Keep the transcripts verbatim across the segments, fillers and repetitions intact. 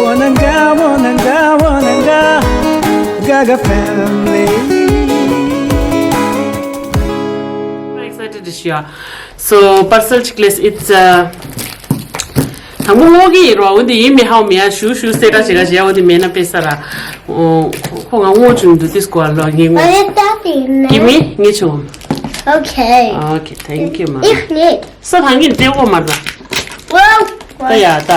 Wananga, wananga, wananga, Gaga family. Excited to share. So, parcel chicklets, it's uh, དང་པོ་སྔོག་གི་ཡིན་རོ། འོན་ཏེ་ཡིན་མི་ཧའོ་མི་ཡ་ཞུ་ཞུ་སེ་ར་ཞེ་ར་ཞེ་འོན་ཏེ་མེད་ན་པེ་ས་ར། ཁོ་ང་སྔོག་བྱུང་འདུག་ཏིས་གོ་ལོ་ངེ་སྔོག What is that in there? Give me, ངེ་ཆུང་། Okay. Okay, thank you, ma. Ich nicht. ས་ཐང་གིན་ཏེ་འོ་མ་ད། Wow. ད་ཡ་ད།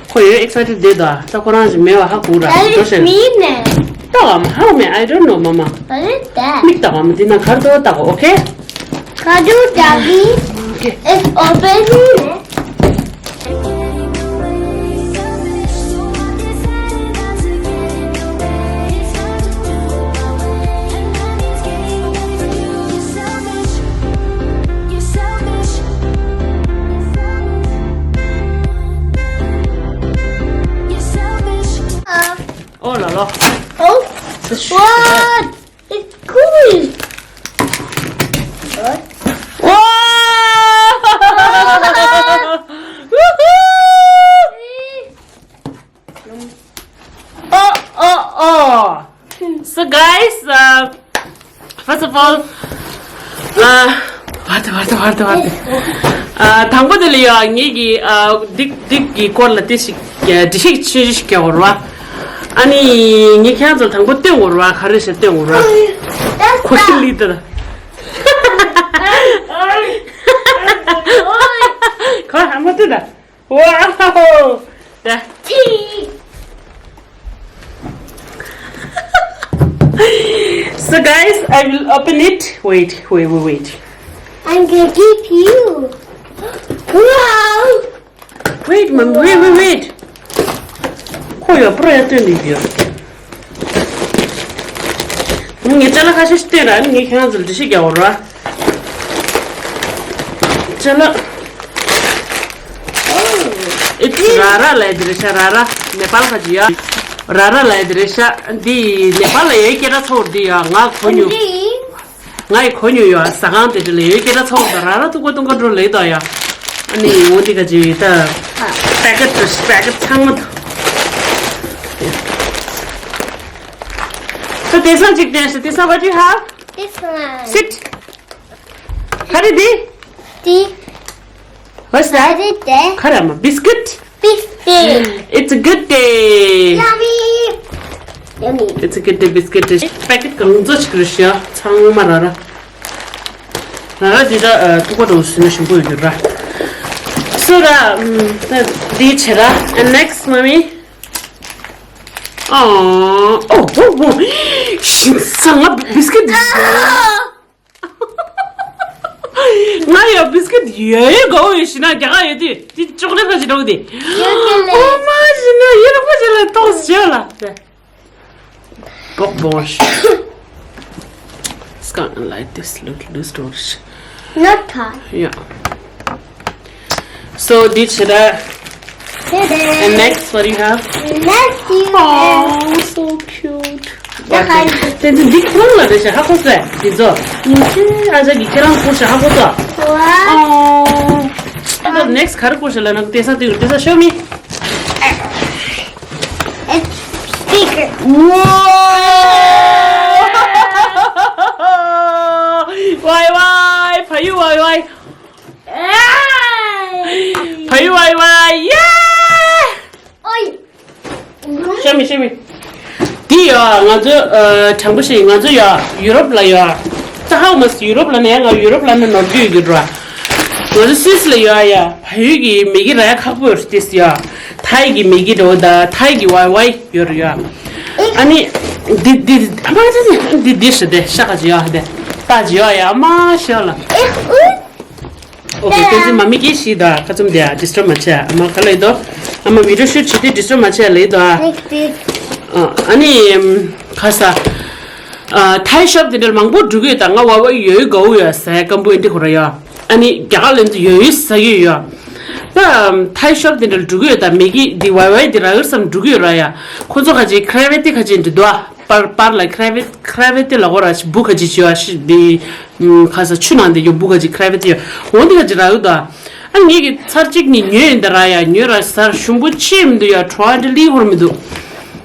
ཁོ་ཡོད་excited་དེ་ད། ད་ཁོ་རང་ཞིག་མེད་བ་ཧ་གོ་ར། That is ཞིག་དོ་ཤེ། Me, man. ད་བ་མ་ཧའོ་མི་ཨའི་ཌོན་ནོ་མ་མ། What is that? མིག་ད་བ་མ་འདི་ན་གར་དོ་ད་གོ་okay? Kadu Dagi Okay. Is open. Oh là là. Oh, what? It's cool. What? Wow! Woohoo! Oh, oh, oh. So guys, uh, first of all, uh, warte, warte, warte, warte. Uh, དང་པོ་དེ་ལ་ཡ་ངེད་ཀྱི་uh, སྡིག་སྡིག་གི་སྐོར་ལ་དེ་ཞིག་འདྲི་ཤིག་ཆོས་ཞིག་རྒྱག་དགོས་ར། ཨ་ནི་ངས་ཁྱེད་ཚོར་དང་པོ་སྟོན་དགོས་ར། ག་རེ་ཞིག་སྟོན་དགོས་ར། ཁོ་ཤི་ལི་དར། ཁོ་ཧ་མ་ཏུ་ད། Wow! ད། So guys, I will open it. Wait, wait, wait, wait. I'm gonna give you. Wow! Wait, mom, wait, wait, wait. ཁོ་ཡོད་པར་ཡ་སྟོན་ནི་ཡོད། ངས་ཅ་ལག་ཁ་ཤས་ཤིག་སྟོན་ར། ངས་ཁྱེད་རང་ཚོར་འདྲི་ཤིག་རྒྱག་དགོས་ར། ཅ་ལག It's ར་ར་ལབ་ཡ་དེ་རེད་ཤག་ར་ར་ནེ་པཱལ་ཁ་ཅིག་ཡ། ར་ར་ལབ་ཡ་དེ་རེད་ཤག་འདི་ནེ་པཱལ་ལ་ཡོད་སྐད་གྲགས་ཚ་བོ་འདི་ཡ། ང་གོ་མྱོང་། ང་ཡི་གོ་མྱོང་ཡ། ཟ་ཁང་དེ་འདྲ་ལ་ཡོད་སྐད་གྲགས་ཚ་བོ་ད་ར་ར་ཐུག་པ་ཐུག་པ་འགྲོ་ལེ་ད་ཡ། ཨ་ནི་འོ་འདི་ཁ་ཅིག་ད་པེ་ཀེ་ཊི་པེ་ཀེ་ཊི་ཚང་མ་ད། ད་དེང་སང་ཅིག་དེང་སང་དེང་སང་what do you have? This one. Sit. ག་རེ་འདི། འདི། What's that? ག་རེ་དེ། ག་རེ་མ། Biscuit? Biscuit. It's a good day. Yummy. Yummy. It's a good day, biscuit. པེ་ཀེ་ཊི་གང་ཚོ་ཞིག་རེད་ཤག་ཚང་མ་ར་ར། ར་ར་འདི་ད་ཐུག་པ་འགྲོ་ཟིན་ན་ཞིམ་པོ་ཡོད་རྒྱུ་ར། སོ་ར། ད་འདི་བྱེད་ར། And next, mommy. Oh, oh, oh, oh. ཞིམ་ས་ང་biscuit། ང་ཡ་biscuit་ཡོད་ཡོད་དགའ་བོ་ཡོད་ཤི་ན་རྒྱ་གར་ཡོད་དུས་དེ་ཅོག་ལེ་ཁ་ཅིག་འདྲ་བོ་དེ། ཨོ་མ་ཞི་ན་ཡེ་ར་པོ་ཅི་ལ་ཏོག་ཞེ་ལ། Bok bosh. It's kind of like this little, this torch. Not hot. Yeah. So, did Shira? And next, what do you have? Next, you Oh, so cute. Behind. Then the big one, this is how was that? This is. You see, as a kid, I'm push how was that? Wow. Oh. And the next, how was that? This is, this is, show me. It's bigger. Wow. Why, why? Payu, why, why? Hey! Payu, why, why? Yeah! Oi! Show me, show me. འདི་ཡ་ང་ཚོ་ཨ་དྲང་པོ་ཞིག་ང་ཚོ་ཡ་ཡུ་རོབ་ལ་ཡ། ད་ཧ་མ་སི་ཡུ་རོབ་ལ་ནས་ང་ཡུ་རོབ་ལ་ནས་ནོར་རྒྱུ་ཡོད་རྒྱུ་ར། ང་ཚོ་སུད་སི་ལ་ཡ་ཡ་བལ་ཡུལ་གྱི་མེ་གི་ར་ཡ་ཁག་པོ་ཡོད་རེད་དེ་ཡ། ཐའི་གི་མེ་གི་འགྲོ་ད་ཐའི་གི་ཝའི་ཝའི་ཡོད་རེད་ཡ། ཨ་ནི་འདི་འདི་ཨ་མ་འདི་འདི་འདི་ཞིག་དེ་ཤ་ཁ་ཅི་ཡ་དེ་ད་ཅི་ཡ་ཡ་མ་ཤ་ལ། ཨོ་ཁེ། བསྟན་འཛིན་མ་མི་སྐད་ཤེས་དང་ཁ་བཙུམ་དེ་ཨ་disturb་མ་བྱས། ཨ་མ་ག་ལ་ཡོད་དོ། ཨ་མ་video shoot་བྱེད་དུས་disturb་མ་བྱས་ལ་ཡོད་དོ་ཨ། Next is ཨ་ནི་ཁ་ས་ཨ་Thai shop་དེ་འདྲ་མང་པོ་འགྲོ་གི་ཡོད་ད། ང་ཝའི་ཝའི་ཡོད་དགའ་བོ་ཡོད་ཟེར་སྐམ་པོ་ཨེ་འདི་ཁོ་ར་ཡོད། ཨ་ནི་རྒྱ་གར་ལ་ཡོད་ཡོད་ཟ་གི་ཡོད། ད་Thai shop་དེ་འདྲ་འགྲོ་གི་ཡོད་ད། མེ་གི་འདི་ཝའི་ཝའི་འདི་ར་ཡོད་བསམ་འགྲོ་གི་ཡོད་ར་ཡ། ཁོ་ཚོ་ཁ་ཅིག་gravity་ཁ་ཅིག་འདི་དོ་ཨ། པར་པར་ལ་gravity gravity་ལ་གོ་ར་ཤི་བུ་ཁ་ཅིག་ཅི་བ་ཤི་འདི། ཁ་ས་ཆུ་ནང་དེ་ཡོད་བུ་ཁ་ཅིག་gravity་ཡོད། འོ་འདི་ཁ་ཅིག་ར་ཡོད་དོ། ཨ་ངེད་ཀྱི་ཚར་གཅིག་ནི་ཉོས་ཡིན་ད་ར་ཡ། ཉོས་ར་ཟར་ཞུམ་པོ་ཆེ་མི་འདུག་ཡ། བྲོ་བ་འདྲ་ལི་ཧོར་མི་འདུག་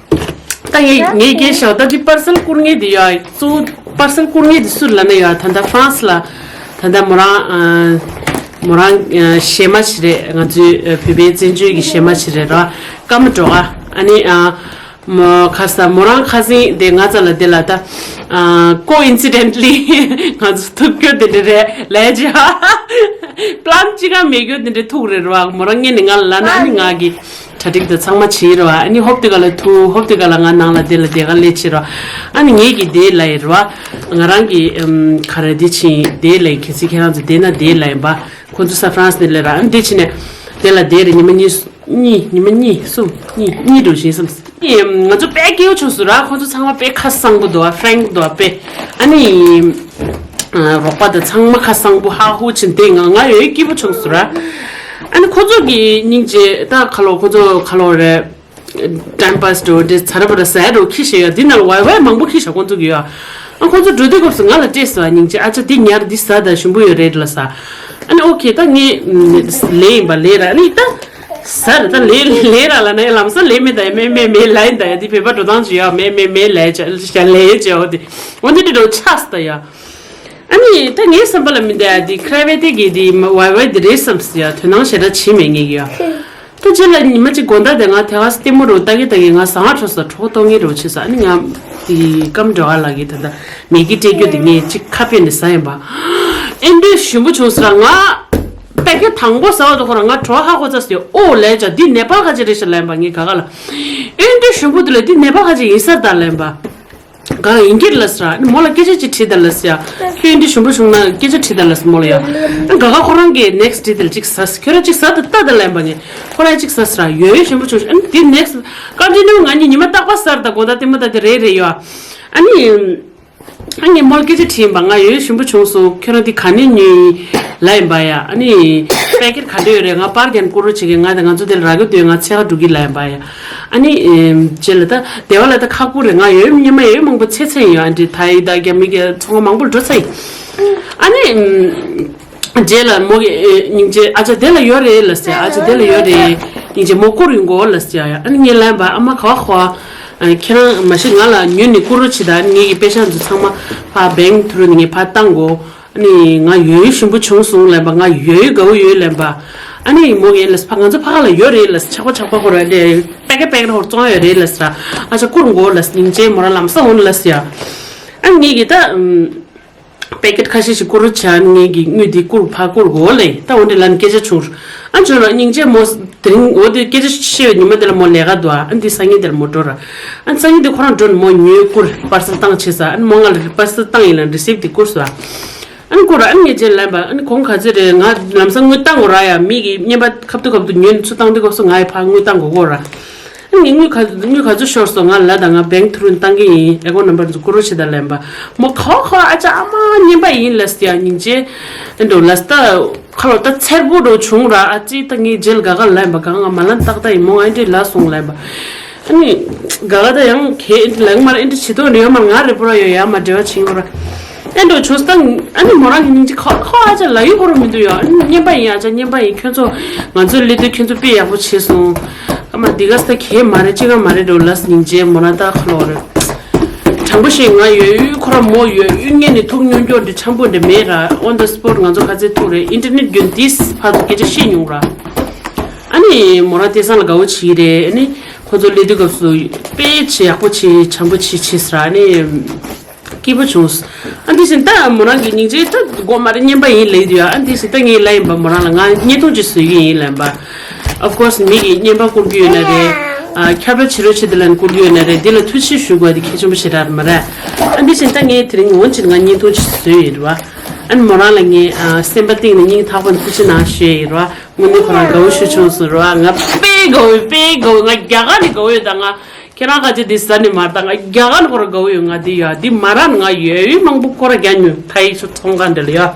ད་ངས་ངས་སྐད་ཤོད་ད་དེ་པར་སེལ་བསྐུར་ངེས་དེ་ཡ། གཙོ་བོ་པར་སེལ་བསྐུར་ངེས་དེ་སུ་ལ་ན་ཡ། ད་ལྟ་ཧྥ་རན་སི་ལ། ད་ལྟ་མོ་རང་ཨ། མོ་རང་ཨ། གཞས་མ་ཞིག་རེད། ང་ཚོའི་ཨ། བོད་པའི་བཙན་བྱོལ་གྱི་གཞས་མ་ཞིག་རེད་ར། ཀརྨ་སྒྲོལ་དཀར། ཨ་ནི་ཨ། མོ་ཁ་ས་མོ་རང་ཁ་སང་དེ་ང་ཚ་ལ་དེ་ལ་ད་ཨ། ཀོ་ཨིན་སི་ཌེན་ཊི་ལི་ང་ཚོ་ཐུག་རྒྱུ་དེ་འདྲ་རེད་ལས་ཅི་ཧ། པི་ལན་ཅི་ག་མེད་རྒྱུ་དེ་འདྲ་ཐུག་རེད་ར། མོ་རང་ངས་ནི་ང་ལ་ལ་ན་ཨ་ནི་ང་གི་གྲ་སྒྲིག་དང་ཚང་མ་བྱེད་རོགས། ཨ་ནི་ཧོབ་ཏེ་ག་ལ་ཐུག་ཧོབ་ཏེ་ག་ལ་ང་ནང་ལ་དེ་ལ་དེ་ག་ལས་བྱེད་རོགས། ཨ་ནི་ངེད་ཀྱི་དེ་ལ་ཡི་རོགས། ང་རང་གི་ཨམ། ག་རེ་དེ་ཕྱིན་དེ་ལ་ཡི་གལ་སྲིད་ཁྱེད་རང་ཚོ་དེ་ན་དེ་ལ་ཡིན་པ། ཁོ་ཚོ་ས་ཧྥ་རན་སི་ནས་ལས་ར། ཨ་ནི་དེ་ཕྱིན་ནས་དེ་ལ་དེ་རེ་ཉི་མ་གཉིས་གཉིས་ཉི་མ་གཉིས་གསུམ་གཉིས་གཉིས་འགྲོ་བཞིན་བསམ། ཨམ། ང་ཚོ་དཔེ་སྐྱིད་པོ་བྱུང་སོང་ར། ཁོ་ཚོ་ཚང་མ་དཔེ་ཁ་སང་པོ་འདུག་ཨ། ཧྥ་རེང་འདུག་ཨ། དཔེ་ཨ་ནི། རོགས་པ་དང་ཚང་མ་ཁ་སང་པོ་ཧ་ཧུ་ཕྱིན་དེ་ང་ང་ཡོད་སྐྱིད་པོ་བྱུང་སོང་ར། ཨ་ནི་ཁོ་ཚོ་གི་སྙིང་རྗེ་ད་ཁ་ལོ་ཁོ་ཚོ་ཁ་ལོ་རེད། ཊའིམ་པཱ་སི་འགྲོ་འདྲེ་ཚ་ར་བ་ར་ཟས་འགྲོ་ཁྱི་ཤེས་ཡོད་འདི་ནང་ལ་ཝའི་ཝའི་མང་པོ་ཁྱི་ཤ་ཁོ་ཚོ་གི་ཡོད། ཨ་ཁོ་ཚོ་འགྲོ་དུས་སྐབས་སུ་ང་ལ་སྤྲད་སོང་། སྙིང་རྗེ་ཨ་ཅག་འདི་ཉར་འདི་ཟ་ད་ཞིམ་པོ་ཡོད་རེད་ལ་ཟ། ཨ་ནི་ཨོ་ཁེ་ད་ངས་ལས་ཡིན་པ་ལས་ར་ཨ་ནི་ད་ཟ་ར་ད་ལས་ལས་ར་ལ་ནས་ལམ་སང་ལས་མེད་ད་མེད་མེད་མེད་ལ་ཡིན་ད་ཡ་འདི་བོད་པ་འགྲོ་སྟངས་ཅི་ཡོད་མེད་མེད་མེད་ལས་ཅ་ལས་ཅ་འོ་འདི་འོ་འདི་འདྲ་འགྲོ་ཆགས་ད་ཡ། ཨ་ནི་ད་ངའི་བསམ་པ་ལ་མི་འདའ་འདི་ཁྲ་བའི་དེ་གི་འདི་མ་ཝའི་ཝའི་འདི་རེད་བསམ་སི་ཡ་དོ་སྣང་ཞེ་དྲག་བྱེད་མེད་ངེས་ཀྱི་ཡ། ད་རྗེས་ལ་ཉི་མ་གཅིག་དགོང་དག་དེ་ང་དེ་ག་ལྟད་མོ་རུ་ལྟ་གི་ལྟ་གི་ང་ཟ་ང་འཕྲོ་ས་གྲོགས་གཏོང་གི་རུ་ཆེ་ས་ཨ་ནི་ང་འདི་ཀམ་འགྲོ་བ་ལ་གི་ད་ད་མེ་གི་སྤྲད་རྒྱུ་དེ་ངས་གཅིག་ཁ་ཕྱེ་ནས་ཟ་ཡིན་པ། ཨེ་འདྲའི་ཞིམ་པོ་བྱུང་ས་ང་པད་ཀ་དང་པོ་ཟ་བ་དུ་ཁོ་ར་ང་གྲོགས་ཧ་གོ་ཚ་སི་ཨོ་ལས་ཅ་འདི་ནེ་པཱལ་ག་ཅི་རེད་ཤ་ལན་པ་ངས་ག་ག་ལ་ཨེ་འདྲའི་ཞིམ་པོ་དེ་ལ་འདི་ནེ་པཱལ་ག་ཅི་ཡིན་ས་ད་ལན་པ། ག་ཡིན་གྱི་ལ་ཟེར་ཨ་ནི་མོ་ལ་སྐད་ཆ་ཅིག་དྲིས་ད་ལ་ཟེར་ཡ། ཁྱོད་འདི་ཞུམ་པོ་བྱུང་ན་སྐད་ཆ་དྲིས་ད་ལ་ཟེར་མོ་ལ་ཡ། ཨ་ག་ག་ཁོ་རང་གིས་ནེག་སི་ཊི་དེ་ལ་ཅིག་ཟ་ཟེར་ཁྱོད་རང་ཅིག་ཟ་ད་ལྟ་ད་ལན་པ་ནི་ཁོ་རང་ཅིག་ཟ་ཟེར་ཡོད་ཡོད་ཞུམ་པོ་བྱུང་ཨ་ནི་འདི་ནེག་སི་ཊི་ཀོན་ཊི་ནིའུ་ང་གཉིས་ཉི་མ་རྟག་པར་ཟ་ར་ད་དགོང་དག་ལྟད་མོ་ལྟ་དེ་རེད་རེད་ཡ། ཨ་ནི་ཨ་ངས་མོ་ལ་སྐད་ཆ་དྲིས་ཡིན་པ་ང་ཡོད་ཡོད་ཞུམ་པོ་བྱུང་སོང་ཁྱོད་རང་འདི་ག་ནས་ཉོས་ཡིན་ལ་ཡིན་པ་ཡ། ཨ་ནི་པེ་ཀེ་ཊི་ག་འདྲ་ཡོད་རེད་ང་པར་རྒྱན་བསྐུར་རོགས་བྱེད་གི་ང་དང་ང་ཚོ་དེ་ལ་རག་གི་འདུག་ང་འཚོལ་ག་འགྲོ་གི་ལ་ཡིན་པ་ཡ། ཨ་ནི། རྗེས་ལ་ད་སྡེ་བ་ལ་ད་ཁག་པོ་རེད་ང་ཡོད་སྙེ་མ་ཡོད་མང་པོ་ཚེ་ཚེ་ཡོད་ཨ་འདྲི་ཐའི་ད་རྒྱ་མི་གི་ཚོང་པ་མང་པོ་འགྲོ་ཚེ་ཡིན། ཨ་ནི། རྗེས་ལ་མོ་གི་སྙིང་རྗེ་ཨ་ཅག་དེ་ལ་ཡོད་རེད་ལ་ཟེར་ཨ་ཅག་དེ་ལ་ཡོད་རེད་སྙིང་རྗེ་མོ་བསྐུར་ཡོང་གོ་ལ་ཟེར་ཨ་ནི་ངས་ལན་པ་ཨ་མ་ག་བ་ཁོ་ཨ། ཁྱེད་རང་མ་གཞི་ང་ལ་ཉོས་ནས་བསྐུར་རོགས་བྱེད་ད་ངེད་ཀྱི་པེ་ཤག་འདི་ཚང་མ་ཕ་བེང་ཐུ་རུ་ནས་ངས་ཕ་བཏང་གོ་ཨ་ནི་ང་ཡོད་ཡོད་ཞིམ་པོ་བྱུང་སོང་ལབ་པ་ང་ཡོད་ཡོད་དགའ་བོ་ཡོད་ལབ་པ། ཨ་ནི་མོ་ངས་ལབ་ཕ་ང་ཚོ་ཕ་ག་ལ་ཡོད་རེད་ལབ་ཆག་པ་ཆག་པ་ཁོ་ར་ལས་པེ་ཀེ་པེ་ཀེ་ཧོར་བཙོང་ཡོད་རེད་ལབ་ས་ཨ་ཅག་བསྐུར་མགོ་ལབ་སྙིང་རྗེ་མོ་ར་ལམ་སང་འོང་ལབ་ཡ། ཨ་ངེད་ཀྱི་ད་པེ་ཀེ་ཊི་ཁ་ཤས་ཤིག་བསྐུར་རོགས་བྱ་ངེད་ཀྱི་དངུལ་འདི་བསྐུར་ཕ་བསྐུར་གོ་ལེ་ད་འོ་འདྲ་ལབ་ནས་སྐད་ཆ་བྱུང་། ཨ་ཅོ་ར་སྙིང་རྗེ་མོ། དེ་རིང་འོ་དེ་སྐད་ཆ་བཤད་པའི་ཉི་མ་དེ་ལ་མོ་ལས་ཀ་འདུག་ཨ་འདི་སང་ཉིན་དེ་ལ་མོ་འགྲོ་ར། ཨ་སང་ཉིན་དེ་ཁོ་རང་འགྲོ་ནས་མོ་ཉོས་བསྐུར་པར་སེལ་བཏང་བྱས་ས་ཨ་མོ་ང་ལ་པར་སེལ་བཏང་ཡིན་ལ་རི་སིབ་དེ་བསྐུར་སོང་ཨ། ཨ་ནི་བསྐུར་ར་ཨ་ནི་ངས་རྗེས་ལན་པ་ཨ་ནི་གོང་ག་ཚོད་རེད་ང་ལམ་སང་དངུལ་བཏང་དགོས་ར་ཡ་མི་གི་བརྙན་པ་ཁབ་ཏུ་ཁབ་ཏུ་ཉོས་ནས་ཚུར་བཏང་དུས་སྐབས་སུ་ང་ཡི་ཕར་དངུལ་བཏང་དགོས་གོ་ར། ཨ་ནི་དངུལ་ག་དངུལ་ག་ཚོད་ཤོར་སོང་ང་ལ་ད་ང་བེང་ཐུ་རུ་བཏང་གི་ཡིན་ཨེ་ཀོ་ནམ་བར་ཚོ་བསྐུར་རོགས་བྱེད་ད་ལན་པ་མོ་ག་བ་ག་བ་ཨ་ཅག་ཨ་མ་བརྙན་པ་ཡིན་ལ་སི་ཡ་སྙིང་རྗེ་ཨེ་འགྲོ་ལ་སི་ད། ཁ་ལོ་ད་ཚེར་པོ་འགྲོ་བྱུང་ར་ཨ་ཙི་ད་ངའི་རྗེས་ལ་དགའ་དགའ་ལན་པ་གང་ང་མ་ལན་ཏག་ཏག་ཡིན་མོ་ང་ཨེ་འདྲས་ལ་སོང་ལན་པ། ཨ་ནི་དགའ་དགའ་ད་ཡང་གས་ཨེ་འདྲས་ལན་མར་ཨེ་འདྲས་བྱེད་དོན་རེད་ཡོད་མར་ང་རེ་པོ་ར་ཡོད་ཡ་མ་འབྲེལ་བ་བྱིང་ར། ཨེ་འགྲོ་བྱུང་སྟངས་ཨ་ནི་མོ་རང་གི་སྙིང་རྗེ་ཁ་ཁ་ཨ་ཅག་ལ་ཡུ་ཁོ་ར་མི་འདུག་ཡ་ཨ་ནི་བརྙན་པ་ཡིན་ཨ་ཅག་བརྙན་པ་ཡིན་ཁྱོད་ཚོ་ང་ཚོའི་སླེབས་དུས་ཁྱོད་ཚོ་དཔེ་ཡག་པོ་བྱས་སོང་། ཨ་མ་འདི་ག་ས་གས་མ་རེད་ཅི་ག་མ་རེད་འགྲོ་ལ་སྙིང་རྗེ་མོ་རང་ད་ཁ་ལོ་རེད། དྲང་པོ་བཤད་ང་ཡོད་ཡུལ་ཁོ་ར་མོ་ཡོད་ཡུལ་ངས་ནི་ཐུག་མྱོང་མྱོང་འདི་འཆམ་པོ་འདི་མེད་ར་on the spot ང་ཚོ་ཁ་ཚེ་ཐུག་རེད་ཨིན་ཊར་ནེཊ་བརྒྱུད་འདིས་ཕར་ཚུར་སྐད་ཆ་བཤད་མྱོང་ར། ཨ་ནི་མོ་རང་སྟེ་སང་ལ་དགའ་བོ་བྱེད་རེད་ཨ་ནི་ཁོ་ཚོ་སླེབས་དུས་སྐབས་སུ་དཔེ་བྱེད་ཡག་པོ་བྱེད་འཆམ་པོ་བྱེད་བྱེད་ཟེར་ཨ་ནི་སྐྱིད་པོ་བྱུང་ཨ་འདི་བཞིན་ད་མོ་རང་གི་སྙིང་རྗེ་ད་སྒོ་མ་རེད་བརྙན་པ་ཡིན་ལེ་དུས་ཨ་འདི་བཞིན་ད་ངས་ལ་ཡིན་པ་མོ་རང་ལ་ང་བརྙན་ཐུང་ཅིག་བཟོ་གི་ཡིན་ལ་ཡིན་པ། Of course མི་གིས་བརྙན་པ་བསྐུར་གྱི་ཡོད་ན་རེད། ཨ་ཁྱབ་བསྒྲགས་བྱེད་རོགས་བྱེད་དེ་ལན་བསྐུར་གྱི་ཡོད་ན་རེད་འདི་ལ་ཐུགས་རྗེ་ཆེ་ཞུ་དགོས་དེ་གལ་ཆེན་པོ་ཞེ་དྲག་རེད་མ་རེད། ཨ་འདི་བཞིན་ད་ངས་དེ་རིང་འོན་ཅིག་ང་བརྙན་ཐུང་ཅིག་བཟོས་ཡོད་རེད་བ། ཨ་ནི་མོ་རང་ལ་ངས་ཨ་སེམས་པ་གཏིང་ནས་སྙིང་ཐག་པ་ནས་ཐུགས་རྗེ་གནང་ཞུ་ཡི་རེད་བ། དངོས་གནས་ཁོ་རང་དགའ་བོ་ཞུ་བྱུང་སོང་རེད་བ་ང་དཔེ་དགའ་བོ་དཔེ་དགའ་བོ་ང་རྒྱ་གར་ནས་དགའ་བོ་ཡོད་ད་ང་ཁྱེད་རང་ཁ་ཆེ་འདི་ཟ་ནས་མ་རེད་ད་ང་རྒྱ་གར་ནས་ཁོ་རང་དགའ་བོ་ཡོད་ང་འདི་ཡོད་འདི་མ་རང་ང་ཡོད་ཡོད་མང་པོ་ཁོ་རང་རྒྱ་ཉོས་ཐ་ཡིག་ཚོ་ཚོང་ཁང་འདི་ལ་ཡོད།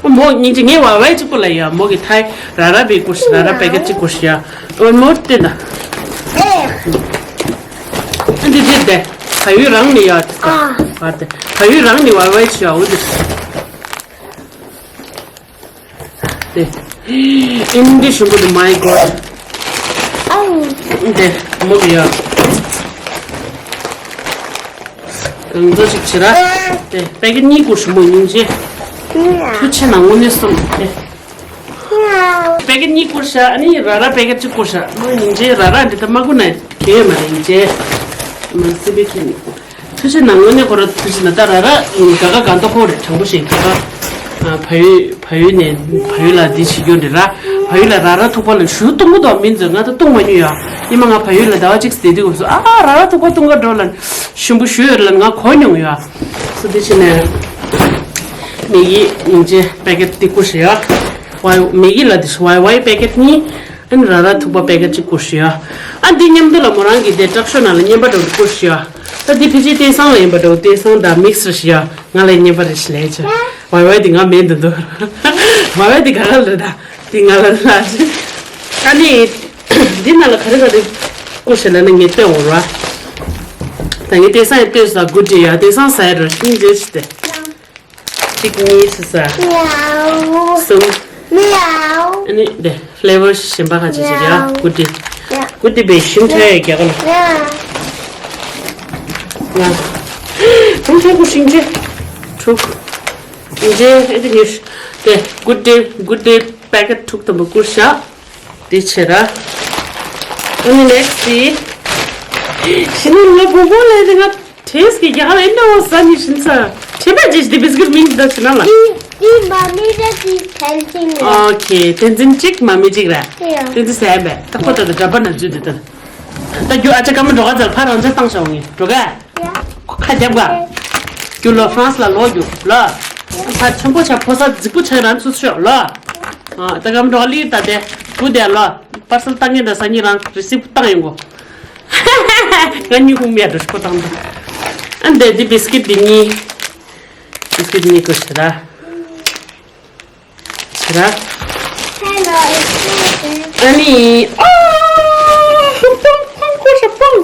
མོ་སྙིང་རྗེ་ངའི་བ་བའི་གཅིག་པོ་ལ་ཡ་མོ་གི་ཐའི་ར་ར་བའི་ཀུ་ཤི་ར་ར་པེ་ཀེ་གཅིག་ཀུ་ཤི་ཡ། ཨོ་མོ་བལྟས་ད། ཨ་འདི་འདི་བལྟས། ཕ་ཡུལ་རང་ནས་ཡ་དེ་ད། ཨ་དེ་ཕ་ཡུལ་རང་ནས་བ་བའི་ཆུ་ཡ་འོ་འདི། དེ། ཨིན་འདི་ཞིམ་པོ་འདུག my god. ཨའུ། འདི་མོ་གི་ཡ། གང་ཚོ་ཞིག་བྱེད་ར། དེ་པེ་ཀེ་ཊི་གཉིས་བསྐུར་ཞིམ་པོ་སྙིང་རྗེ། ཐུགས་རྗེ་ཆེ་ན་དངོས་གནས་སོང་། དེ་པེ་ཀེ་ཊི་གཉིས་བསྐུར་ཤག་ཨ་ནི་ར་ར་པེ་ཀེ་ཊི་གཅིག་བསྐུར་ཤག་མོ་སྙིང་རྗེ། ར་ར་འདི་ད་མ་བསྐུར་ན་གལ་ཡོད་མ་རེད། སྙིང་རྗེ། མ་སི་པེ་ཁྱེད་ནི། ཐུགས་རྗེ་ཆེ་ན་དངོས་གནས་ཁོ་ར་ཐུགས་རྗེ་ཆེ་ན། ད་ར་ར་ག་ག་གང་ཐོག་ཁོ་རེད། དྲང་པོ་ཞིག་ག་ག་ཨ། བལ་ཡུལ་བལ་ཡུལ་ནས་བལ་ཡུལ་ལ་འདི་བྱེད་རྒྱུ་འདི་ར། བལ་ཡུལ་ལ་ར་ར་ཐུག་པ་ལ་ཞུ་བཏུང་གི་འདུག་མི་ཚོས་ང་ད་བཏུང་མ་མྱོང་ཡ། ཉི་མ་ང་བལ་ཡུལ་ལ་ཟླ་བ་གཅིག་བསྡད་དུས་སྐབས་སུ་ཨ་ར་ར་ཐུག་པ་བཏུང་ག་འགྲོ་ལ་ཞིམ་པོ་ཞུ་ཡོད་ལ་ང་གོ་མྱོང་ཡ། སོ་དེ་ཕྱིན་ནས་མེ་གི་སྙིང་རྗེ་པེ་ཀེ་ཊི་དེ་བསྐུར་ཤག་ཡ། ཝའི་མེ་གི་ལ་དེ་ཝའི་ཝའི་པེ་ཀེ་ཊི་གཉིས། ཨ་ནི་ར་ར་ཐུག་པ་པེ་ཀེ་ཊི་གཅིག་བསྐུར་ཤག་ཡ། ཨ་འདི་མཉམ་དུ་ལ་མོ་རང་གི་དེ་ཊག་ཤོ་ནང་ལ་བསྙེན་པ་འདྲ་བོ་བསྐུར་ཤག་ཡ། ད་འདི་ཕལ་ཆེར་བསྟན་བཟང་ལ་ཡིན་པ་འདྲ་བོ། བསྟན་བཟང་དང་མིག་སི་རེད་ཤག་ཡ། ང་ལ་བསྙེན་པ་རེད་ཤག་ལས་ཆ། ཝའི་ཝའི་འདི་ང་མེད་འདུག་འདུག་ཝའི་ཝའི་འདི་ག་ག་ལ་རེད། ད་འདི་ང་ལ་ལ་ཅི། ཨ་ནི་འདི་ནང་ལ་ག་རེ་ག་རེ་བསྐུར་ཤག་ལ་ནི་ངས་ལྟོས་འོང་ར། ད་ངས་བསྟན་བཟང་ཡང་ལྟོས་ས། གུ་ཌི་ཡ། བསྟན་བཟང་ཟ་ཡ་ར་སྙིང་རྗེ་ཆེ་སྟེ། གཅིག་གཉིས་སུ་ཟ། མེའུ། གསུམ། མེའུ། ཨ་ནི་དེ་ཕི་ལེ་ཝར་གཞན་པ་ཁ་ཅིག་ཅིག་ཡ། མེའུ། གུ་ཌི། ཡ། གུ་ཌི་བེ་ཤིན་ཁྲ་ཡ་རྒྱ་ག་ལ། ཡ། ང་། ཁྲུང་ཁྲུང་གུ་ཤིང་ཅེ། ཁྲུག་ཅེ་ཨེ་ཏི་ཉིས། དེ་གུ་ཌི་གུ་ཌི་པེ་ཀེ་ཊི་དྲུག་དང་པོ་བསྐུར་ཤག་དེ་བྱེད་ར། ཨ་ནི་ནེག་སི་ཊི་དེ། ཤི་ནི་ང་བོ་བོ་ལས་དེ་ང་ཊེ་སི་ཊི་གི་རྒྱ་ལ་ཨེ་འདྲ་བོ་ཟ་ནི་ཤིན་ས། ཁྱེད་པ་ཅིག་དེ་བིས་ཀིཊ་མིན་ད་ཤི་ན་ལ། ཨི་ཨི་མ་མི་ར་ཏི་ཐན་ཅིན་ར། ཨོ་ཁེ། ཐན་ཅིན་གཅིག་མ་མི་གཅིག་ར། ཡ། ཐན་ཅིན་ཟ་བས། ད་ཁོ་ད་ད་འདྲ་པ་ན་འཛུལ་དེ་ད། ད་རྒྱུ་ཨ་ཅག་ཀ་མ་འགྲོ་ག་ཚར་ཕ་རང་ཅག་བཏང་ཤག་ངས་འགྲོ་ག་ཡ། ཁ་རྒྱབ་ག་རྒྱུ་ལོ་ཧྥ་རན་སི་ལ་ལོ་རྒྱུ་ལ། ཕ་ཆེན་པོ་ཆ་ཕོ་ས་རྫིག་པོ་ཆ་རང་ཚུགས་ཤོག་ལ། ཨ་ད་ཀ་མ་འགྲོ་ག་ལི་ད་དེ་བུ་དེ་ལ་པར་སལ་བཏང་ངེས་ད་ས་ཉི་རང་རི་སིབ་བཏང་ཡོང་གོ། ང་གཉིས་ཀུན་མེད་འགྲོ་ཤོག་བཏང་ད། ཨ་འདི་འདི་བིས་ཀིཊ་འདི་གཉིས། བིས་ཀིཊ་གཉིས་ཀོ་ཤི་ར། ཤི་ར། ཨ་ནི་ཨ་སྤང་སྤང་ཀོ་ཤི་སྤང་།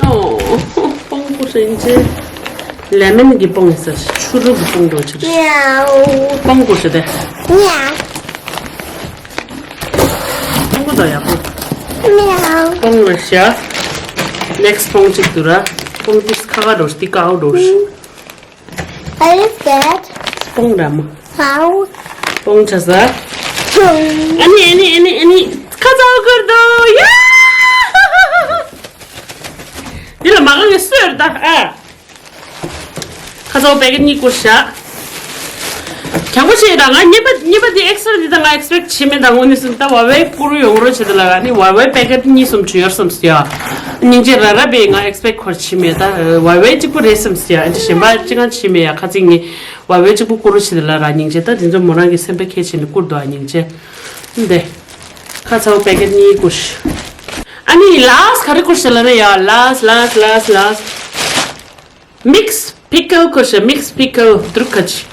ཨོ་སྤང་ཀོ་ཤི་ཡིན་ཅེ། ལེ་མོན་གི་སྤང་ཡིན་ས། ཆུ་རུ་གི་སྤང་འགྲོ་ཆི་རེད། མེའུ། སྤང་ཀོ་ཤི་དེ། མེའུ། སྤང་ཀོ་ད་ཡག་པོ། མེའུ། སྤང་ལ་ཤ། ནེག་སི་སྤང་གཅིག་ཏུ་ར། སྤང་ཏིས་ཁ་ཁ་འགྲོ་ཤི་ཏི་ཀའོ་འགྲོ་ཤི། What is that? སྤང་ར་མ། How? སྤང་ཆ་ས། ཨ་ནི་ཨ་ནི་ཨ་ནི་ཨ་ནི་ཁ་ཚ་བོ་ཀར་དོ་ཡ། འདི་ལ་མ་གང་གི་སུ་ཡོད་ད་ཨ། ཁ་ཚ་བོ་པེ་ཀེཊ་གཉིས་བསྐུར་ཤག་དྲང་པོ་བཤད་ད་ང་གཉིས་པ་གཉིས་པ་འདི་ཨེག་སི་ཊ་ར་འདི་ད་ང་ཨེག་སི་པེག་བྱེད་མེད་ད། དངོས་གནས་སུ་ད་ཝ་ཝའི་བསྐུར་ཡོང་རོགས་བྱེད་ད་ལ་ཨ་ནི་ཝ་ཝའི་པེ་ཀེཊ་གཉིས་གསུམ་བྱུང་ཡོད་བསམ་སི་ཡ། སྙིང་རྗེ་ར་ར་བས་ང་ཨེག་སི་པེག་ཁོར་བྱེད་མེད་ད། ཝ་ཝའི་གཅིག་པུ་རེད་བསམ་སི་ཡ། ཨ་འདི་གཞན་པ་གཅིག་ང་བྱེད་མེད་ཡ། ཁ་ཚིག་ངས་ཝ་ཝའི་གཅིག་པུ་བསྐུར་རོགས་བྱེད་ད་ལ་ར་སྙིང་རྗེ། ད་འདི་ཚོ་མོ་རང་གི་སེམས་པ་ཁས་བྱས་ནས་བསྐུར་འདུག་ཨ་སྙིང་རྗེ། འདི། ཁ་ཚ་བོ་པེ་ཀེཊ་གཉིས་བསྐུར། ཨ་ནི་ལ་སི་ཊི་ག་རེ་བསྐུར་ཤག་ལ་ན་ཡ། ལ་སི་ཊི་ལ་སི་ཊི་ལ་སི་ཊི། མིག་སི་པི་ཀལ་བསྐུར་ཤག་མིག་སི་པི་ཀལ་དུར་ཁ་ཆི།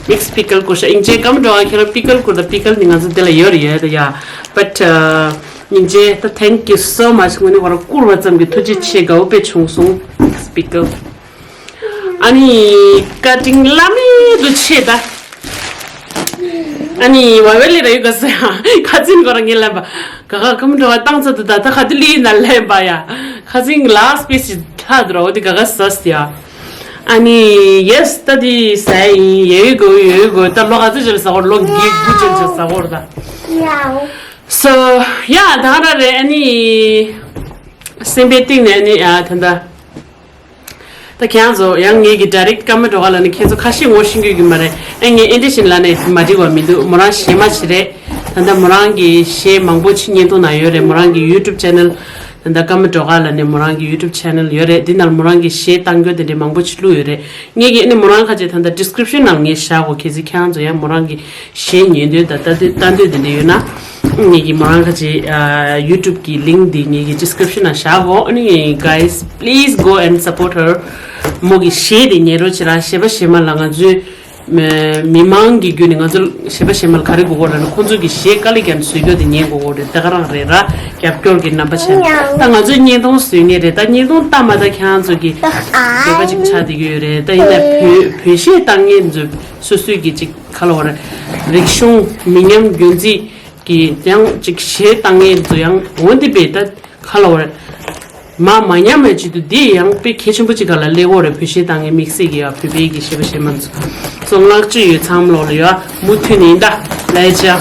མིག་སི་པི་ཀལ་བསྐུར་ཤག་ཨིན་ཇེ་ཀམ་འགྲོ་ཨ་ཁྱེད་རང་པི་ཀལ་བསྐུར་ད། པི་ཀལ་ནི་ང་ཚོ་འདི་ལ་ཡོད་རེད་ཡོད་ད་ཡ། བཊ་ཨིན་ཇེ་ད་thank you so much། ངོ་ནི་བར་བསྐུར་བ་ཙམ་གྱི་ཐུགས་རྗེ་ཆེ། དགའ་བོ་དཔེ་བྱུང་སོང་། མིག་སི་པི་ཀལ། ཨ་ནི་ཀ་ཊིང་བླ་མེད་དུ་ཆེ་ད། ཨ་ནི་ཝ་ཝེ་ལི་ར་ཡོད་ག་ས་ཡ། ཁ་ཚིན་གོ་ར་ངེ་ལབ་པ། ག་ག་ཀམ་འགྲོ་བ་བཏང་ཚར་དུ་ད་ད་ཁ་དུ་ལི་ན་ལེན་པ་ཡ། ཁ་ཚིན་ལ་སི་པི་སི་ཐ་དུ་ར་འོ་དི་ག་ག་ས་སི་ཡ། ཨ་ནི་ཡེ་སི་ད་དི་ས་ཡིན་ཡེ་གོ་ཡེ་གོ་ད་ལོ་ག་ཚོད་ཅིག་ལ་ས་གོ་ལོ་གི་གུ་ཅན་ཅིག་ས་གོ་ར་ད། སོ་ཡ་ད་ར་རེད། ཨ་ནི་སེམས་པའི་གཏིང་ནས་ཨ་ནི་ཡ་ད་ད། ད་ཁྱེད་རང་ཚོ་ཡང་ངེད་ཀྱི་ཌའི་རེག་ཀ་མེན་ཊི་འགྲོ་ག་ལ་ནི་ཁྱེད་ཚོ་ཁ་ཤས་ངོ་ཤེས་ཀྱི་ཡོད་ཀྱི་མ་རེད། ཨེ་ངས་ཨེ་འདྲ་ཞིག་ལ་ནི་མ་འགྲིག་པ་མི་འདུག་མོ་རང་གཞས་མ་ཞིག་རེད། ད་ལྟ་མོ་རང་གི་གཞས་མང་པོ་ཅིག་བརྙན་ཐུང་ནང་ཡོད་རེད། མོ་རང་གི་ཡུ་ཊུབ་ཆེ་ནལ་ད་ལྟ་ཀ་མེན་ཊི་འགྲོ་ག་ལ་ནི་མོ་རང་གི་ཡུ་ཊུབ་ཆེ་ནལ་ཡོད་རེད། འདི་ནང་མོ་རང་གི་གཞས་བཏང་རྒྱུ་དེ་འདྲའི་མང་པོ་ཅིག་བླུགས་ཡོད་རེད། ངེད་ཀྱི་ཨ་ནི་མོ་རང་ཁ་ཅིག་ད་ལྟ་ཌི་སི་ཀི་རིབ་ཤན་ནང་ངས་བཞག་གོ་གལ་སྲིད་ཁྱེད་རང་ཚོ་ཡང་མོ་རང་གི་གཞས་ཉན་འདོད་ད་ལྟ་འདོད་ལྟ་འདོད་དེ་འདྲ་ཡོད་ན། ངེད་ཀྱི་མོ་རང་ཁ་ཅིག་ཨ་ཡུ་ཊུབ་ཀྱི་ལིང་ཀི་འདི་ངེད་ཀྱི་ཌི་སི་ཀི་རིབ་ཤན་ནང་བཞག་གོ་ཨ་ནི་guys please go and support her། མོ་གི་གཞས་དེ་ཉན་རོགས་བྱེད་ར། གཞས་པ་གཞས་མ་ལ་ང་ཚོའི་ མི་མང་གི་བརྒྱུད་ནས་ང་ཚོ་གཞས་པ་གཞས་མ་ལ་ག་རེ་དགོས་ཀྱི་རེད་ན། ཁོང་ཚོ་གི་གཞས་དཀའ་ལས་ཀྱང་བཟོས་རྒྱུ་དེ་ཉན་དགོས་ཀྱི་རེད། ད་ག་རང་རེད་ར། རྒྱབ་སྐྱོར་གྱི་རྣམ་པ་བྱས་ནས་ད་ང་ཚོས་བརྙན་ཐུང་བཟོས་ངེས་རེད། ད་བརྙན་ཐུང་ལྟ་མ་ད་ཁྱེད་རང་ཚོ་གི་འདོད་པ་ཅིག་ཆགས་བསྡད་ཀྱི་ཡོད་རེད། ད་ཡིན་ན་བོད་བོད་གཞས་བཏང་མཁན་ཚོ་སོ་སོའི་གི་ཅིག་ག་ལ་བ་རེད། རིག་གཞུང་མི་ཉམས་རྒྱུན་འཛིན་གྱི་ཡང་ཅིག་གཞས་བཏང་མཁན་ཚོ་ཡང་འོན་ཏེ་བས་ད། ག་ལ་བ་རེད། མ་མ་ཉམས་པའི་ཆེད་དུ་འདི་ཡང་དཔེ་གལ་ཆེན་པོ་ཅིག་ག་ལ་སླེབས་ཡོད་རེད། བོད་གཞས་བཏང་མཁན་དམིགས་བསལ་གྱི་ཡ་བོད་པའི་གི་གཞས་པ་གཞས་མ་ཚོ་སོ་བསྔགས་བརྗོད་ཡོད། ཚང་མ་ལོག་ལ་ཡོད་མུ་མཐུད་ནས་ཡིན་ད་ལས་ཅ།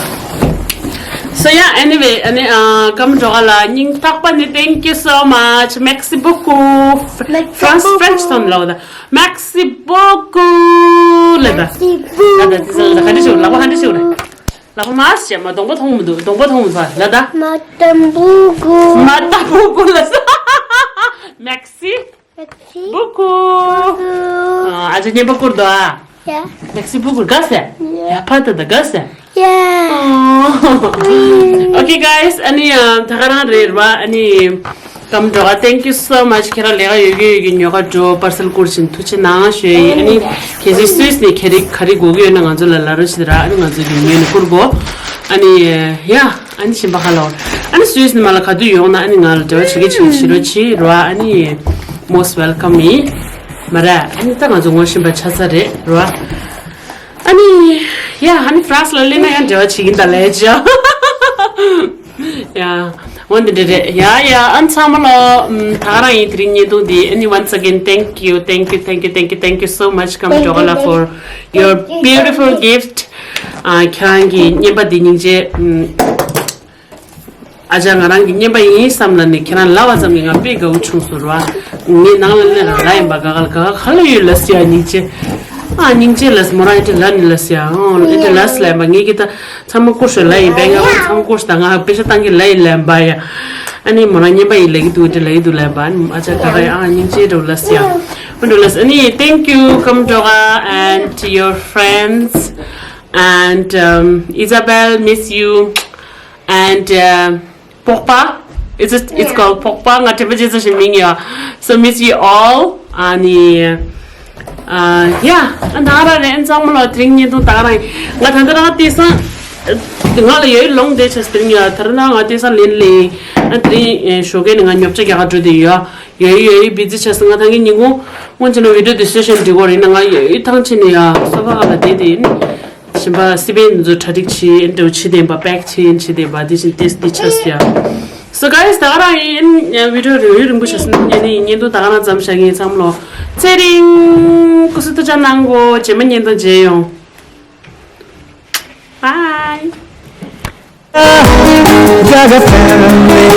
So yeah, anyway, ཨ་ནི་ཨ་ཀམ་འགྲོ་ག་ལ་སྙིང་ཐག་པ་ནས་thank you so much, merci beaucoup. France, French ཐོན་ལོག་ད། Merci beaucoup ལ་ད། ད་ད་དེ་ཚོ་ལ་ག་འདྲ་ཞིག་ལག་པ་ག་འདྲ་ཞིག་རེད། ལག་པ་མ་བྱས་མ་གདོང་པ་མཐོང་མི་འདུག་གདོང་པ་མཐོང་མི་འདུག་ལ་ད། Madame Bougou. Madame Bougou ལ་ས། Merci Merci beaucoup. Bougou. ཨ་ཅག་སྙན་པ་བསྐུར་འདུག་ཨ། Yeah. Merci beaucoup དགའ་སེ། Yeah. ཡ་ཕ་ད་ད་དགའ་སེ། Yeah. Okay guys, ཨ་ནི་ད་ག་རང་རེད་བ། ཨ་ནི་ཀམ་འགྲོ་ག thank you so much. ཁྱེད་རང་ལས་ཀ་ཡོད་གི་ཡོད་གི་ཉོ་ག་འགྲོ་པར་སལ་བསྐུར་བཞིན་ཐུགས་རྗེ་གནང་ཞུ་ཡི། ཨ་ནི་གལ་སྲིད་སུད་སི་ནས་ཁྱེད་རིག་ག་རེ་དགོས་ཀྱི་ཡོད་ན་ང་ཚོ་ལ་ལ་རོ་ཞིག་ར། ཨ་ནི་ང་ཚོ་གི་ཉོས་ནས་བསྐུར་གོ། ཨ་ནི་ཡ་ཨ་ནི་གཞན་པ་ཧ་ལོ། ཨ་ནི་སུད་སི་ནས་མ་ལ་ག་དུས་ཡོང་ན་ཨ་ནི་ང་ལ་འབྲེལ་བ་བྱེད་ཀྱི་བྱེད་ཀྱི་ཞི་རོ་ཆི་རོ། ཨ་ནི་most welcome ཡིན་མ་ར། ཨ་ནི་ད་ང་ཚོ་ངོ་ཤེས་པ་ཆགས་ས་རེད་རོ། ཨ་ནི་ཡ་ཨ་ནི་France ལ་སླེབས་ན་ཡང་འབྲེལ་བ་བྱེད་ཀྱིན་ད་ལས་ཅ། ཡ། འོ་འདི་འདྲ་རེད། ཡ་ཡ་ཨ་ཚང་མ་ལོ། ཨམ་ད་ག་རང་ཡིན། དེ་རིང་བརྙན་ཐུང་འདི། ཨ་ནི་once again thank you, thank you, thank you, thank you, thank you, thank you so much ཀམ་འགྲོ་ག་ལ་for your beautiful gift. ཨ་ཁྱེད་རང་གི་བརྙན་པ་འདི་སྙིང་རྗེ། ཨམ་ཨ་ཅག་ང་རང་གི་བརྙན་པ་ཡིན་བསམ་ལ་ནི་ཁྱེད་རང་ལབ་པ་ཙམ་གྱིས་ང་དཔེ་དགའ་བོ་བྱུང་སོང་ར། ངས་ནང་ལ་སླེབས་ན་ལབ་ཡིན་པ། ག་ག་ལ་ག་ག་ག་ལ་ཡོད་ལབ་ཟེར་ཡ། སྙིང་རྗེ། ཨ་སྙིང་རྗེ་ལབ་ཟེར། མོ་རང་ཨེ་འདྲ་ལབ་ནི་ལབ་ཟེར་ཡ། ཨོ་ཨེ་འདྲ་ལབ་ཟེར་ལབ་ཡིན་པ། ངས་ཀྱི་ད། ཚང་མ་བསྐུར་ཤོག་ལབ་ཡིན་པས། ང་ཚང་མ་བསྐུར་ཤོག་དང་། ང་པེ་ཤ་བཏང་གི་ལབ་ཡིན་ལབ་པ་ཡ། ཨ་ནི་མོ་རང་བརྙན་པ་ཡིན་ལབ་ཀྱི་འདུག་འདི་ལབ་ཀྱི་འདུག་ལབ་པ། ཨ་ཅག་ག་ག་ཡ། ཨ་སྙིང་རྗེ་འགྲོ་ལབ་ཟེར་ཡ། ཨ་འགྲོ་ལབ་ཟེར། ཨ་ནི་thank you ཀམ་འགྲོ་ག and your friends and um, Isabel, miss you and uh, Pokpa. It's a, it's called Pokpa. ང་དྲན་པ་བརྗེད་ཚར་ཞིང་མིང་ཡ། So miss you all. ཨ་ནི། ཨ་ཡ། ཨ་ན་ར་རེ་ཨན་ཚང་མ་ལོ། དེ་རིང་བརྙན་ཐུང་ད་ག་རང་ཡིན། ང་ད་ལྟ་རང་དེང་སང་ང་ལ་ཡོད་ལོང་དེ་ཆ་སི་དེ་རིང་ཡ། ད་ར་ན་ང་དེང་སང་ལེན་ལེན། ཨ་དེ་རིང་ཞོགས་ཀས་ནས་ང་ཉོ་ཆ་རྒྱག་ག་འགྲོ་དེ་ཡོད། ཡོད་ཡོད་བི་ཛི་ཆ་སི། ང་ད་གིན་ཉིན་གུང་སྔོན་ཆད་ན་བི་ཌི་ཡོ་དེ་སེ་ཤན་འབྲི་གོ་རེད་ན། ང་ཡོད་ཐང་ཆེ་ནས་ཡ་སོ་ཕ་ག་ལ་བསྡད་དེ་ཡིན། གཞན་པ་སི་པན་ཚོ་གྲ་སྒྲིག་བྱེད། ཨེ་འདྲ་བྱེད་བསྡད་པ། པེག་བྱེད་བྱེད་བསྡད་པ། དེ་བཞིན་ཏེས་དེ་ཆ་སི་ཡ། So guys, ད་ག་རང་ཡིན། བི་ཌི་ཡོ་རིང་རིང་པོ་ཞིག་སེ་ནས་ནི་བརྙན་ཐུང་ད་ག་རང་མཚམས་བཞག་གི་ཡིན། ཚང་མ་ལོ་ཚེ་རིང་སྐུ་གཟུགས་ཐུགས་ཅག་གནང་གོ། རྗེས་མ་བརྙན་ཐུང་མཇལ་ཡོང་། Bye. Got a family.